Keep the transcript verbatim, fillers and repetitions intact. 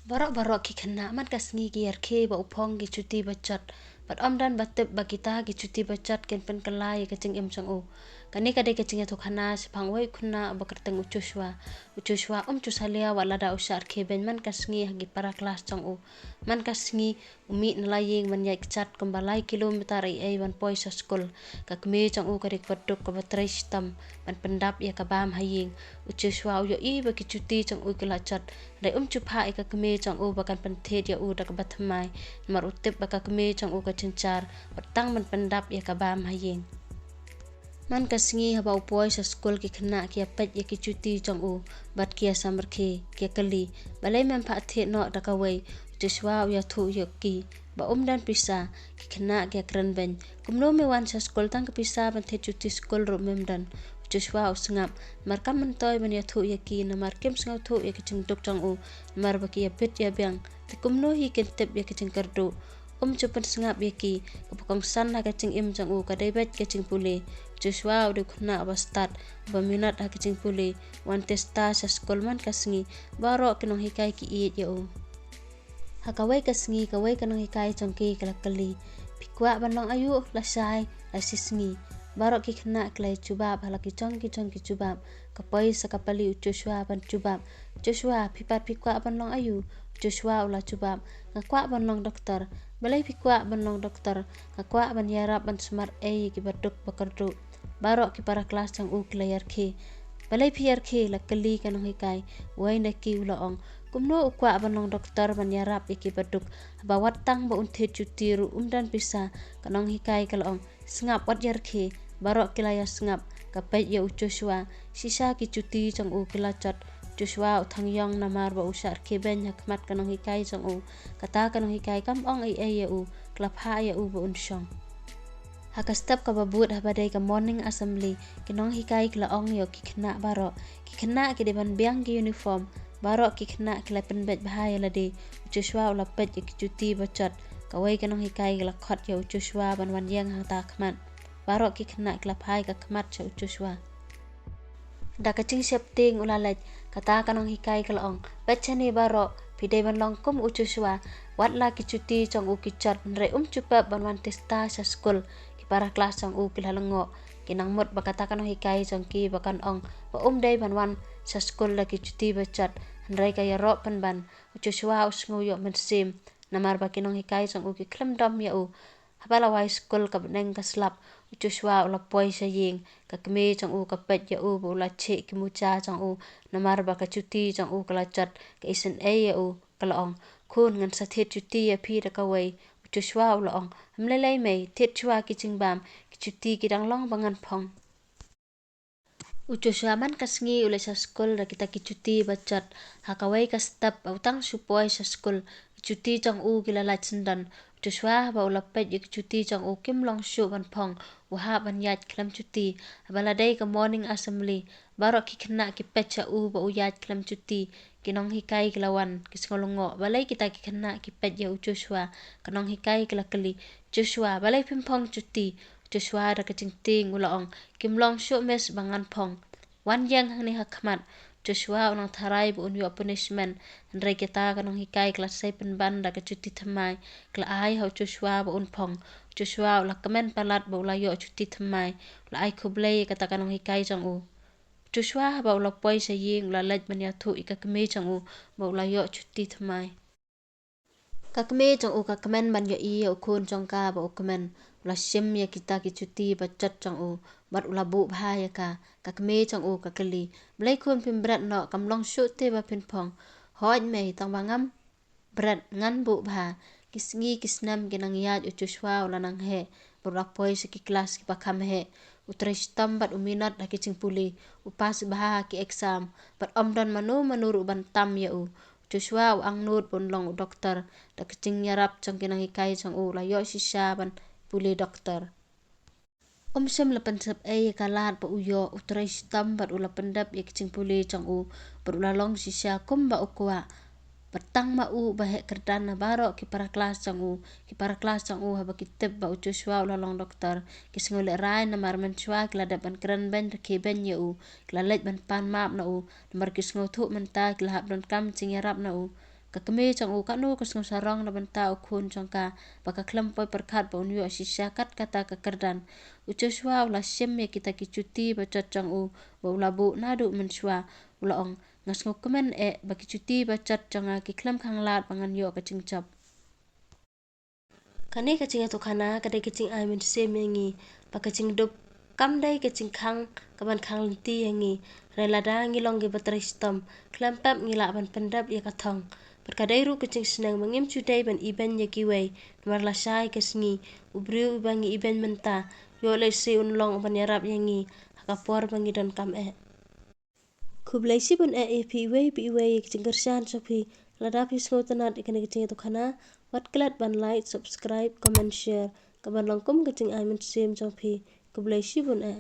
Baroh baroh ki khynnah man ka sngi ki ïarkhie ba u phong ki juti bajot. Bad ym don ba tip ba kita ki juti bajot kin pynkylla ïa ka jingim jong u. Kane ka dei ka jingïathuhkhana shaphang uwei u khynnah ba kyrteng u Joshua. U Joshua um ju salia wat lada u shah rkhie beiñ man ka sngi ha ki para klas jong u. Man ka sngi u mih na la ïing ban ïaid kjat kumba lai kilometer ei ei ban poi sha skul. Ka kmie jong u ka dei kaba duk kaba trei shitom ban pyndap ïa ka bam ha ïing. U Joshua u ïohi ba ki juti jong u ki la jot. Hynrei um ju phah ïa ka kmie jong u ba kan pynthied ïa u da kaba thymmai. Namar u tip ba ka kmie jong u ka jynjar wat tang ban pyndap ïa ka bam ha ïing. Man ka sngi haba u poi sha skul ki khynnah ki ïa peit ïa ki juti jong u bad ki ïa samrkhie ki ïa kylli, balei mem phah thied noh da kawei? U Joshua u ïathuh ïa ki ba um don pisa. Ki khynnah ki ïa kren beiñ, kumno me wan sha skul tang ka pisa ban thied juti skul ruh mem don? U Joshua u sngap, namar kam myntoi ban ïathuh ïa ki namar kim sngewthuh ïa ka jingduk jong u, namar ba ki ïa bit ïa biang. Te kumno hi kin tip ïa ka jingkyrduh? Um ju pynsngap ïa ki, kaba kongsan ha ka jingim jong u ka dei beit ka jingpule. U Joshua u dei u khynnah uba stad, uba minot ha ka jingpule. Wan tista sha skul man ka sngi, baroh ki nonghikai ki ïeit ïa u. Ha kawei ka sngi kawei ka nonghikai jong ki ka la kylli, phi kwah ban long aïu lashai la shisngi? Baroh ki khynnah ki la ïa jubab ha la ki jong ki jong ki jubab. Ka poi sa ka pali u Joshua ban jubab, Joshua, phi pat phi kwah ban long aïu? U Joshua u la jubab, nga kwah ban long doktor. Balei phi kwah ban long doktor? Nga kwah ban ïarap ban sumar ei ïa ki baduk bakyrduh. Baroh ki para klas jong u ki la ïarkhie. Balei phi ïarkhie? La kylli ka nonghikai. Uwei na ki u la ong, kumno u kwah ban long doktor ban ïarap ïa ki baduk, haba wat tang ba un thied juti ruh um don pisa? Ka nonghikai ka la ong, sngap, wat ïarkhie. Baroh ki la ïa sngap. Ka peit ïa u Joshua. Shisha ki juti jong u ki la jot. Joshua u thang ïong namar ba u shah rkhie beiñ ha khmat ka nonghikai jong u. Kata ka nonghikai kam ong ei ei ïa u, ka la phah ïa u ba un shong. Ha ka step kaba bud haba dei ka morning assembly, ki nonghikai ki la ong ïa ki khynnah baroh, ki khynnah ki dei ban biang ki uniform. Baroh ki khynnah ki la pynbeit bha ïa lade. U Joshua u la peit ïa ki juti bajot. Kawei ka nonghikai ka la khot ïa u Joshua ban wan ïeng ha kata ka khmat. Baroh ki khynnah ki la phai ka khmat sha u Joshua. Da ka jingsheptieng u la leit, kata ka nonghikai ka la ong, peit shane baroh, phi dei ban long kum u Joshua. Wat la ki juti jong u ki jot, hynrei um ju pep ban wan tista sha skul. Ki para klas jong u ki la lyngngoh. Ki nang mut ba kata ka nonghikai jong ki ba kan ong ba um dei ban wan sha skul da ki juti bajot, hynrei ka ïaroh pynban. U Joshua u sngew ïoh mynsiem namar ba ki nonghikai jong u ki khlem dom ïa u. Haba la wai skul ka bneng ka slap, u Joshua u la poi sha ïing. Ka kmie jong u ka peit ïa u ba u la chih ki muja jong u namar ba ka juti jong u ka la jot. Ka isynei ïa u, ka la ong, khun, ngan sa thied juti ïa phi da kawei. U Joshua u la ong, ym lei lei mei, thied shuwa ki jingbam, ki juti ki dang long ba ngan phong. U Joshua man ka sngi u leit sha skul da kita ki juti bajot. Ha kawei ka step ba u tang shu poi sha skul, ki juti jong u ki la lait syndon. U Joshua haba u la peit ïa ki juti jong u kim long shuh ban phong, u hap ban ïaid khlem juti. Haba la dei ka morning assembly, baroh ki khynnah ki peit sha u ba u ïaid khlem juti. Ki nonghikai ki la wan, ki sngew lyngngoh, balei kita ki khynnah ki peit ïa u Joshua. Ka nonghikai ka la kylli, Joshua, balei phim phong juti? U Joshua da ka jingtieng u la ong, kim long shuh miss ba ngan phong. Wan ïeng hangne ha khmat. Joshua u nang tharai ba un ïoh punishment, hynrei kita ka nonghikai ka la sei pynban da ka juti thymmai, ka la ai ha u Joshua ba un phong. Joshua u la kmen palat ba u la ïoh juti thymmai, u la ai khublei ïa kata ka nonghikai jong u. Joshua haba u la poi sha ïing u la leit ban ïathuh ïa ka kmie jong u ba u la ïoh juti thymmai. Ka kmie jong u ka kmen ban ïohi ïa u khun jong ka ba u kmen. U la shim ïa kita ki juti bajot jong u bad u la buh bha ïa ka. Ka kmie jong u ka kylli, balei khun phim bret noh, kam long shuh te ba phin phong. Hooid mei, tang ba ngam bret, ngan buh bha. Ki sngi ki snem ki nang ïaid, u Joshua u la nang heh bad u la poi sha ki klas kiba kham heh. U trei shitom bad u minot ha ki jingpule. U pass bha ha ki exam bad ym don mano mano ruh ban tam ïa u. U Joshua u angnud ba un long u doktor. Da ka jingïarap jong ki nonghikai jong u u la ïoh shisha ban pule doktor. Um shym la pynsep ei ïa ka lad ba u ïoh, u trei shitom bad u la pyndep ïa ka jingpule jong u bad u la long shisha kumba u kwah. Bad tang ma u ba heh kyrdan na baroh ki para klas jong u. Ki para klas jong u haba ki tip ba u Joshua u la long doktor, ki sngew lehrain namar mynshuwa ki la dep ban kren beiñ rkhie beiñ ïa u. Ki la leit ban pan map na u namar ki sngewthuh mynta ki la hap donkam jingïarap na u. Ka kmie jong u katno ka sngewsarong na bynta u khun jong ka, ba ka khlem poi pyrkhat ba un ïoh shisha kat kata ka kyrdan. U Joshua u la shim ïa kita ki juti ba jot jong u, ba u la buh naduh mynshuwa. U la ong, nga sngewkmen eh ba ki juti ba jot jong nga ki khlem khang lad ba ngan ïoh ka jingjop. Kane ka jingïathuhkhana ka dei ka jingai mynsiem ïa ngi, ba ka jingdup kam dei ka jingkhang kaban khang lynti ïa ngi. Hynrei lada ngi long kiba trei shitom, khlem pep ngi lah ban pyndep ïa ka thong. Bad ka dei ruh ka jingsneng ba ngim ju dei ban ibeiñ ïa kiwei, namar lashai ka sngi, u briew uba ngi ibeiñ mynta, ïoh lehse un long uban ïarap ïa ngi ha ka por ba ngi donkam eh. Khublei shibun eh ïa phi iwei pa iwei ïa ka jingkyrshan jong phi. Lada phi sngewtynnat ïa kane ka jingïathuhkhana, wat klet ban like, subscribe, comment, share, kaban long kum ka jingai mynsiem jong phi. Khublei shibun eh.